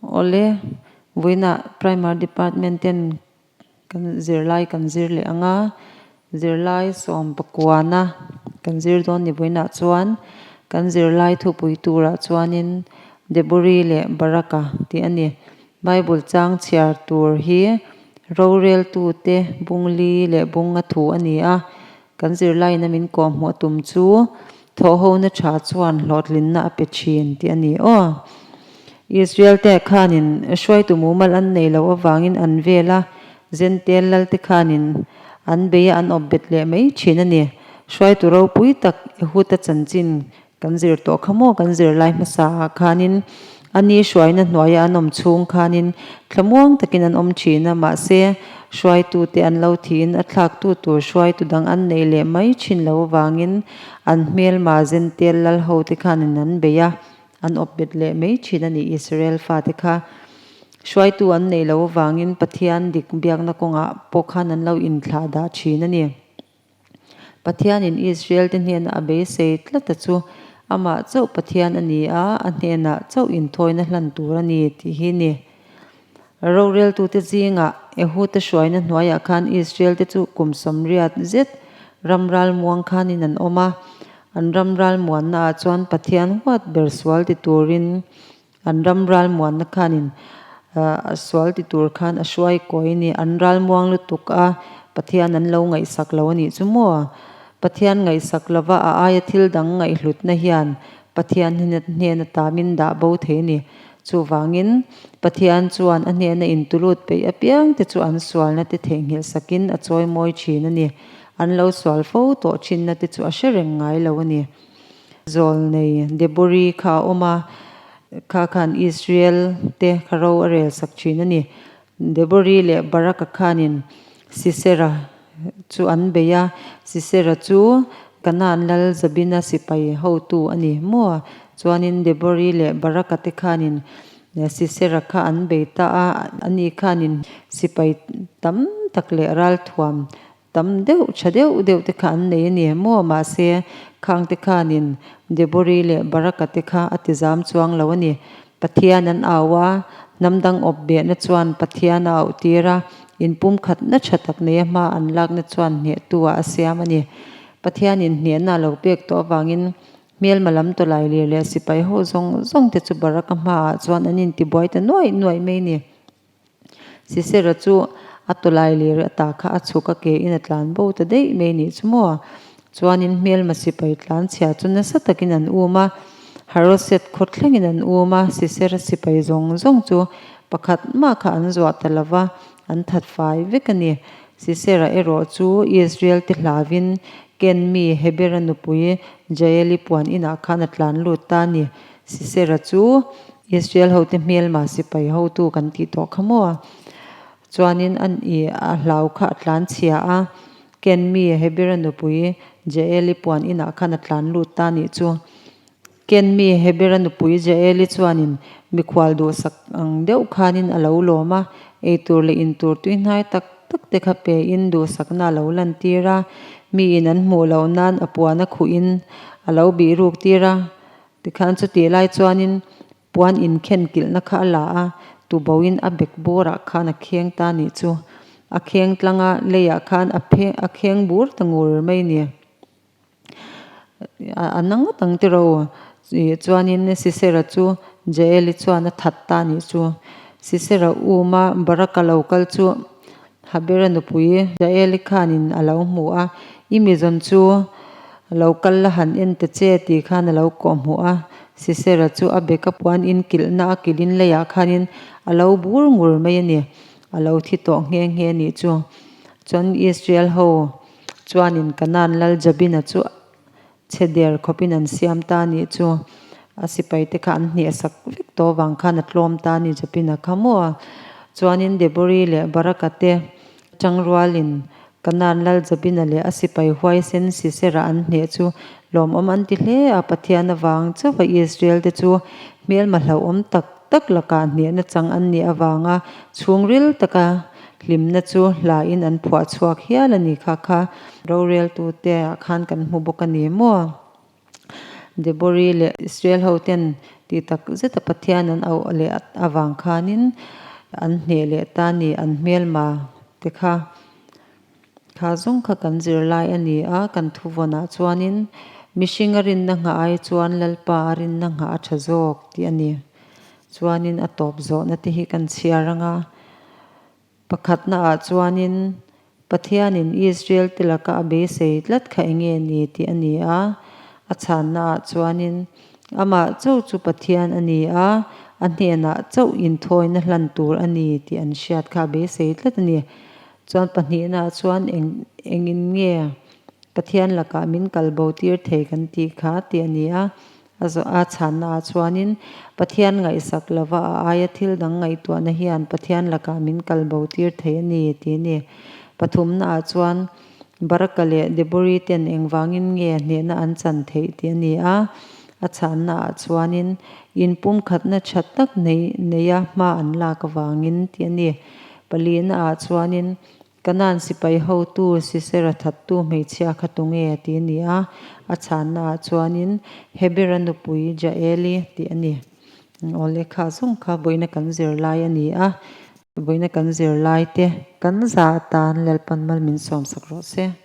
Awle, vawiinah Primer Department ten kan zirlai kan zir leh ang a, zirlai sawm pakuana kan zir dawn ni vawiinah chuan kan zirlai thupui turah chuanin Debori leh Baraka tih a ni. Bible chang chhiar tur hi roreltute bungli leh bunga thu a ni a, Kan zirlaiin a min kawhhmuh a tum chu thawhhona tha chuan hlawhtlinna a pe thin tih a ni aw. Israel te khanin hruaitu mumal an nei loh avangin an vel a, Zentel lal te khanin an bei a an awp bet leh mai thin a ni. Hruaitu ropui tak Ehud-a chanchin Kan zir tawh kha maw kan zirlai hmasa ah khanin a ni hruaina hnuaia an awm chhung khanin thlamuang takin an awm thin a, mahse hruaitute an lo thiin a thlaktu tur hruaitu dang an neih leh mai thin lo avangin an hmelma zentel lal ho te khanin an bei a, an awp bet leh mai thin a ni Israel fate kha. Hruaitu an neih loh avangin Pathian dik biakna kawngah pawh khan an lo inthlah dah thin a ni. Pathianin Israel-te hnena a beisei tlat a chu amah chauh Pathian a ni a, a hnenah chauh inthawina hlan tur a ni tih hi ni. Roreltute zingah Ehud-a hruaina hnuaiah khan Israel-te chu kum 80 zet ram ralmuang khanin an awm a, an ram ralmuannaah chuan Pathian huat ber sual ti turin An ram ralmuanna khanin a sual ti tur khan a hruai kawi ni. An ralmuang lutuk a, Pathian an lo ngaihsak lo a nih chu maw? Pathian ngaihsak lova a aia thil dang ngaihhlutna hian Pathian hnen ata min dah bo thei a ni. Chuvangin, Pathian chuan a hnena intulut peih apiang te chu an sualna te theihnghilh sakin a chawimawi thin a ni. An lo sual fo tawh thinna te chu a hre reng ngai lo a ni. Zawlnei Debori kha a awm a, kha khan Israel te kha ro a rel sak thin a ni. Debori leh Baraka khanin Sisera chu an bei a, Sisera chu Kanaan lal Jabina sipai hotu a ni maw? Chuanin Debori leh Baraka te khanin Sisera kha an bei ta a, ani khanin sipai tam tak leh ralthuam Tam deuh, tha deuh deuh te kha an nei a ni maw? Mahse, khang te khanin Debori leh Baraka te kha a ti zam chuang lo a ni. Pathian an au a, hnam dang awp behna chuan Pathian a auh tir a, inpumkhatna tha tak neia hma an lakna chuan hnehtu ah a siam a ni. Pathianin hnehna a lo pek tawh avangin hmelma lam tawlai lir leh sipai ho zawng zawng te chu Baraka hmaah chuan an intibuai ta nuaih nuaih mai a ni. Sisera chu a tawlai lir ata kha a chhuk a ke in a tlan bo ta daih mai nih chu maw? Chuanin hmelma sipai tlan chhia chu nasa takin an um a, Haroset khaw thlengin an um a, Sisera sipai zawng zawng chu pakhat mah kha an zuah ta lo va, an that fai vek a ni. Sisera erawh chu Israel te hlavin Ken mi Hebera nupui Jaeli puan inah khan a tlan lut ta a ni. Sisera chu Israel hote hmelma sipai hotu kan tih tawh kha maw? Chuanin an i a hlau kha a tlan chhia a, Ken mi Hebera nupui Jaeli puan inah khan a tlan lut ta nih chu. Ken mi Hebera nupui Jaeli chuanin mikhual duhsak ang deuh khanin a lo lawm a, eitur leh intur tuihnai tak tak te kha pein duhsakna a lo lantir a, miin an hmuh loh nan a puan a khuhin a lo bih ruk tir a. Tikhan chutih lai chuanin puan inkhen kilhna kha a la a, tuboin a bek bawrah khan a kheng ta nih chu. A kheng tlang a, leiah khan a phe a kheng bur ta ngur mai ni. A na ngawt ang tiraw? Chuanin Sisera chu Jael-i chuan a that ta nih chu. Sisera uma Baraka lo kal chu Habera nupui Jael-i khanin a lo hmu a, I mi zawn chu lo kal la han en ta che tih khan a lo kawh hmuh a. Sisera chu a beka puan in kilhna a kilhin leiah khanin a lo bur ngur mai a ni. A lo thi tawh nghe nghe nih chu. Chuan Israel ho chuanin Kanaan lal Jabina chu Chhe der khawpin an siam ta nih chu a sipai te kha an hnehsak vek tawh avang khan a tlawm ta ni Japina kha maw a. Chuanin Debori leh Baraka te tangrualin Kanaan lal Jabina leh a sipai huaisen Sisera an hneh chu lawmawm an ti hle a, Pathian avang chauha Israel te chu hmelma hlauhawm tak tak lakah hnehna chang an nih avanga chhungril taka Hlimna chu hlain an phuah chhuak hial a ni kha kha roreltute ah khan kan hmu bawk a ni maw? Debori leh Israel ho ten tih tak zeta Pathian an auh leh avang khanin an hneh leh ta a ni, an hmelma te kha. Kha zawng kha kan zirlai a ni a, kan thuvawnah chuanin mihring a rinna nghah ai chuan Lalpa a rinna nghah a tha zawk tih a ni. Chuanin a tawp zawhna te hi kan chhiar ang a. Pakhatnaah chuanin Pathianin Israel te laka a beisei tlat kha eng nge ni tih a ni a. A chhannaah chuanin amah chauh chu Pathian a ni a, a hnenah chauh inthawina hlan tur a ni tih an hriat kha a beisei tlat a ni. Chuan pahnihnaah chuan eng engin nge Pathian lakah min kal bo tir thei kan tih kha tih a ni a. A zawh a chhannaah chuanin Pathian ngaihsak lova a aia thil dang ngaihtuahna hian Pathian lakah min kal bo tir thei a ni tih a ni. Pathumnaah chuan Baraka leh Debori ten engvangin nge hnehna an chan theih tih a ni a. A chhannaah chuanin inpumkhatna tha tak nei neia hma an lak avangin tih a ni. Palina ah chuanin Kanaan sipai hotu Sisera thattu hmeichhia kha tunge tih a ni a, a chhanna ah chuanin Hebera nupui Jaeli tih a ni. Aw lehkha zawng kha vawiina kan zir lai a ni a, vawiina kan zir lai te kan za atan Lalpan mal min sawmsak rawh se.